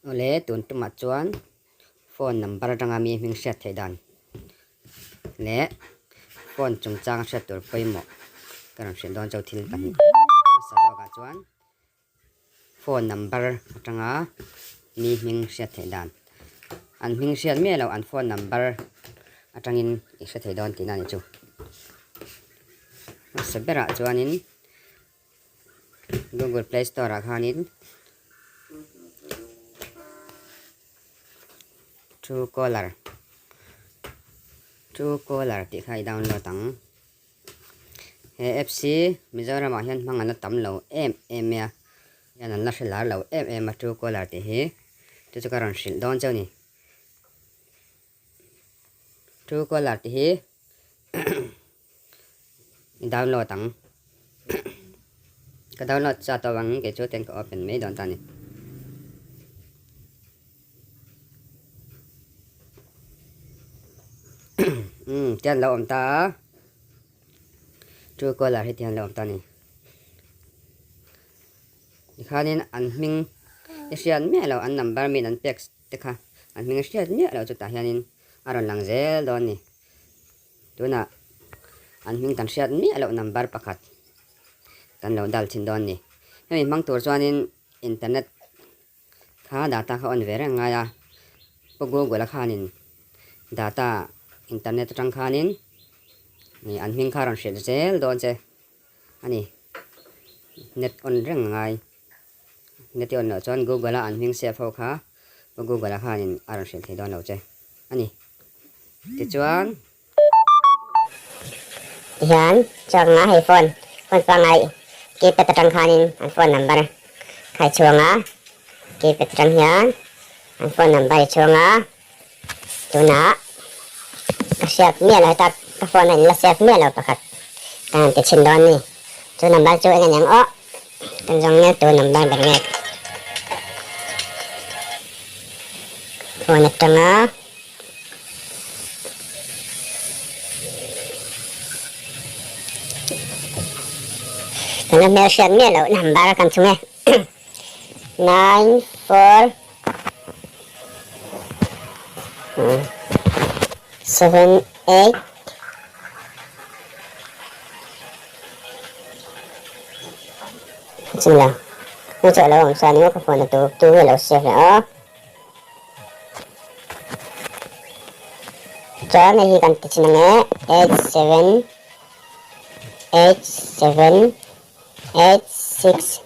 Awle tun tumah chuan phone number atanga mi hming hriat theih dan leh phone chungchang hriat tur pawimawh ka rawn hrilh dawn chauh thil pahnih hmasa zawkah chuan phone number atanga mi hming hriat theih dan an hming hriat miah loh an phone number atangin i hre thei dawn tihna a ni chu. Hmasa berah chuanin Google Play Store ah khanin Truecaller Truecaller tih kha i download ang. He apps hi Mizoram ah hian hmang an la tam lo em em mai a, hian an la hre lar lo em em a Truecaller tih hi chu chu ka rawn hrilh dawn cheu ni. Truecaller tih hi I download ang. Ka download sa tawh ang kei chu ten ka open mai dawn ta ni. Um tian lo awm ta a. True caller hi tian lo awm ta ni. Tikhanin an hming i hriat miah lo an number min an pek te kha an hming i hriat miah lo chutah hianin a rawn lang zel dawn ni. Tunah an hming kan hriat miah loh number pakhat kan lo dal thin dawn ni. Hemi hmang tur chuanin internet kha data kha on ve reng ngai a, Pu Google a khanin data internet atang khanin an hming kha rawn hrilh zel dawn che a ni. Net on reng ngai. Net i on loh chuan Google a an hming save ho kha Pu Google a khanin a rawn hrilh thei dawn lo che a ni. Tichuan. Tihian chuak nga hei phone phone pangngai keypad atang khanin an phone number kha i chhuang a, keypad atang hian an phone number i chhuang a, tunah ka hriat miah lo heta ka phone a in la save miah lo pakhat kan han ti chhin dawn a ni. Chu number chu eng aniang aw kan zawng nge tu number ber nge phone atanga. Kan la hmelhriat miah loh number kan chhung e 9 4 7 8 Chumi lo hmu chauh lo awm chuan emaw ka phone a tu tu nge lo save leh aw. Chuan hei hi kan ti chin ang e, 87 87 86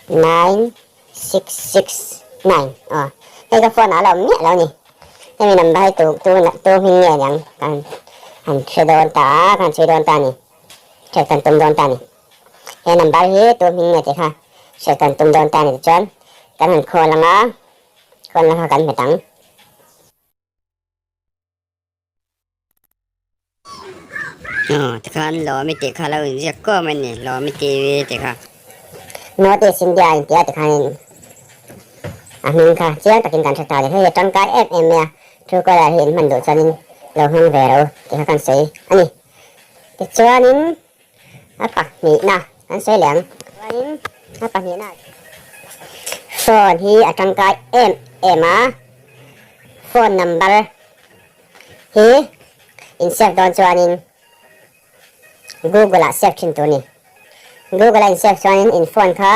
9 6 6 9 aw hei ka phone ah a la awm miah lo a ni hemi number hi tu tu tu hming nge niang kan han hre dawn ta a kan chhui dawn ta a ni hriat kan tum dawn ta a ni he number hi tu hming nge tih kha hriat kan tum dawn ta a ni tichuan kan han call ang a call na kha kan hmet ang. Aw tikhan Lawmi tih kha lo inziak kawm a ni, Lawmi TV tih kha. North East India in tia tikhanin a hming kha chiang takin kan hre ta a ni. Hei hi a tangkai em em mai a, Truecaller hi in hman duh chuanin lo hmang ve ro tih kha kan sawi a ni. Tichuanin a pahnihna kan sawi leh ang. Chuanin a pahnihna phone hi a tangkai em em a, phone number hi in save dawn chuanin Google ah save thin tur ni. Google a in save chuanin in phone kha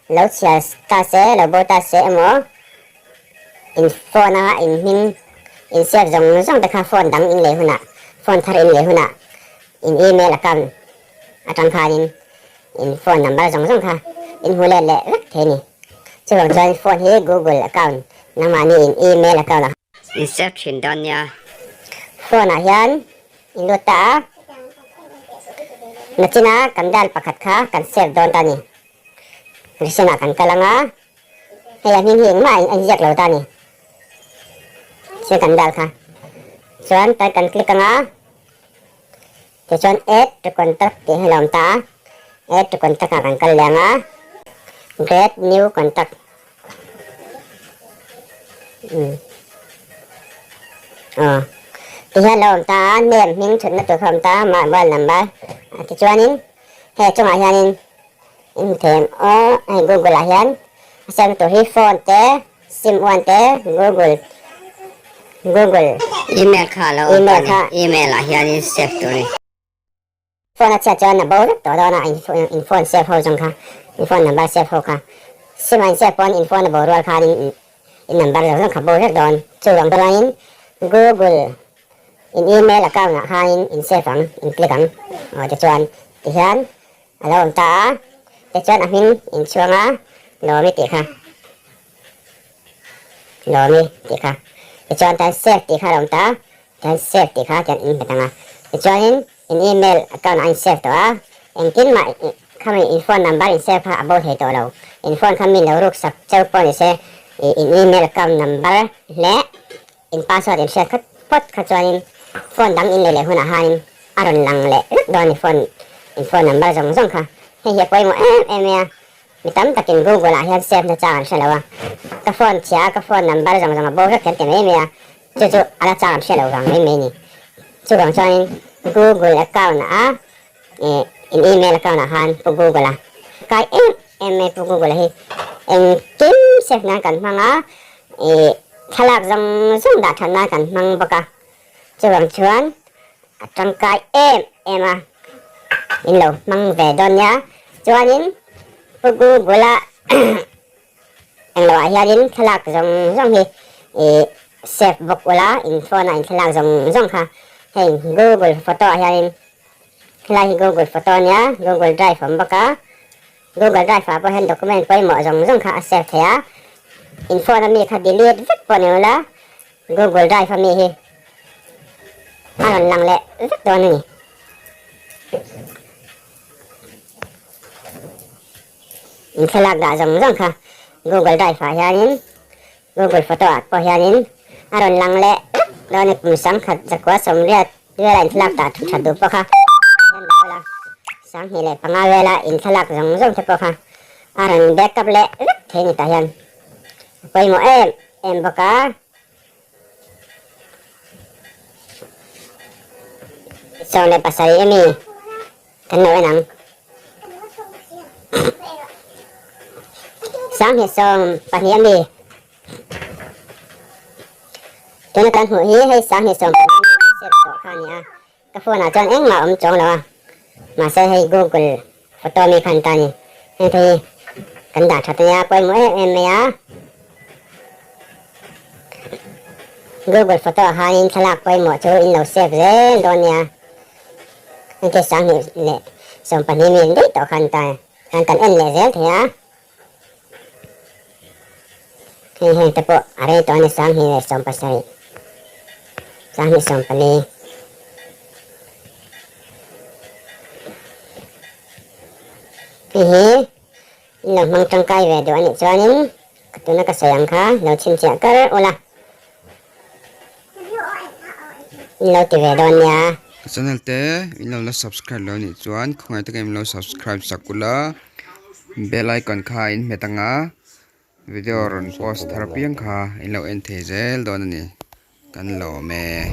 lo chhiar ta se, lo bo ta se emaw in phone a in hming in save zawng zawng te kha phone dang in lei hunah, phone thar in lei hunah in email account atang khanin in phone number zawng zawng kha in hmu let leh vek thei ni. Chuvang chuan phone hi Google account nangmahni in email account ah In save thin dawn nia. Phone ah hian in lut ta a, nachina kan dial pakhat kha kan save dawn ta a ni. Recent ah kan kal ang a, hei a hming hi engmah a inziak lo ta a ni. Chuan kan dial kha chuan tai kan click ang a, tichuan add to contact tih hi a lo awm ta a, add to contact ah kan kal leh ang a, create new contact. Aw tihian lo awm ta a name hming thutna tur kha awm ta a mobile number tichuanin hei a chungah hianin in hmu thei ang aw hei google ah hian a save na tur hi phone te. Sim one te Google Google Email kha a lo awm ta a ni. Email ah hianin save tur a ni. Phone a chhiat chuan a bo vek tawh dawn a, in phone save ho zawng kha, in phone number save ho kha. Sim a in save pawn in phone a bo rual khan in in number zawng zawng kha bo vek dawn. Chuvang chuanin Google in email account ah khanin in save ang, in click ang. Aw tichuan tihian a lo awm ta a, tichuan a hming in chhuang a, Lawmi tih kha. Lawmi tih kha. Tichuan tan save tih kha a lo awm ta a, tian save tih kha tian in hmet ang a. Tichuanin in email account ah in save tawh a, engtin mah khami in phone number in save kha a bo thei tawh lo. In phone kha mi lo ruk sak cheu pawh ni se, in email account number leh in password in hriat khat phawt kha chuanin phone dang in lei leh hunah khanin a rawn lang leh vek dawn a ni phone in phone number zawng zawng kha. Hei hi a pawimawh em em mai a. Mi tam takin Google ah hian save na chang an hre lo a, ka phone chhia a ka phone number zawng zawng a bo vek hian ti mai mai a, chu chu a la chang an hre lo vang mai mai a ni. Chuvang chuanin Google account ah ih in email account ah khan pu Google a kai em em mai pu Google a hi engkim save nan kan hmang a, ih thlalak zawng zawng dah that nan kan hmang bawk a, chuvang chuan a tangkai em em a in lo hmang ve dawn nia chuanin pu Google a englo ah hianin thlalak zawng zawng hi ih save bawk ula in phone ah in thlalak zawng zawng kha hei Google photo ah hianin helai hi Google photo ania Google drive a awm bawk a Google drive ah pawh hian document pawimawh zawng zawng kha a save thei a in phone ami kha delete vek pawh ni ula Google Drive ami hi a rawn lang leh vek dawn a ni. In thlalak dah zawng zawng kha Google Drive ah hianin Google Photo ah pawh hianin a rawn lang leh vek dawn a ni. Kum sangkhat zakua sawmriat vela in thlalak dah that duh pawh kha hian dah ula, 25 vela in thlalak zawng zawng te pawh kha a rawn backup leh vek thei a ni tah hian. A pawimawh em em bawk a. 17 ami kan lo en ang. 20 ami tuna kan hmuh hi hei 20 ami kan save tawh kha a ni a. Ka phone ah chuan engmah a awm chuang lo a, mahse hei Google photo mi khan ta ni, heng te hi kan dah that ania pawimawh em em mai a, Google photo ah khanin thlalak pawimawh chu in lo save zel dawn nia, heng te 20 mi daih tawh khan ta khan kan en leh zel thei a, hei heng te pawh a rei tawh a ni 20 70 20 Hei hi in lo hmang tangkai ve duh a nih chuanin ka tuna ka sawi ang kha lo chhinchhiah kar ula in lo ti ve dawn nia. Ka channel te in lo la subscribe lo nih chuan khawngaih takin in lo subscribe sak ula bell icon kha in hmet anga video rawn post thar piang kha in lo en thei zel dawn a ni kan lawm e.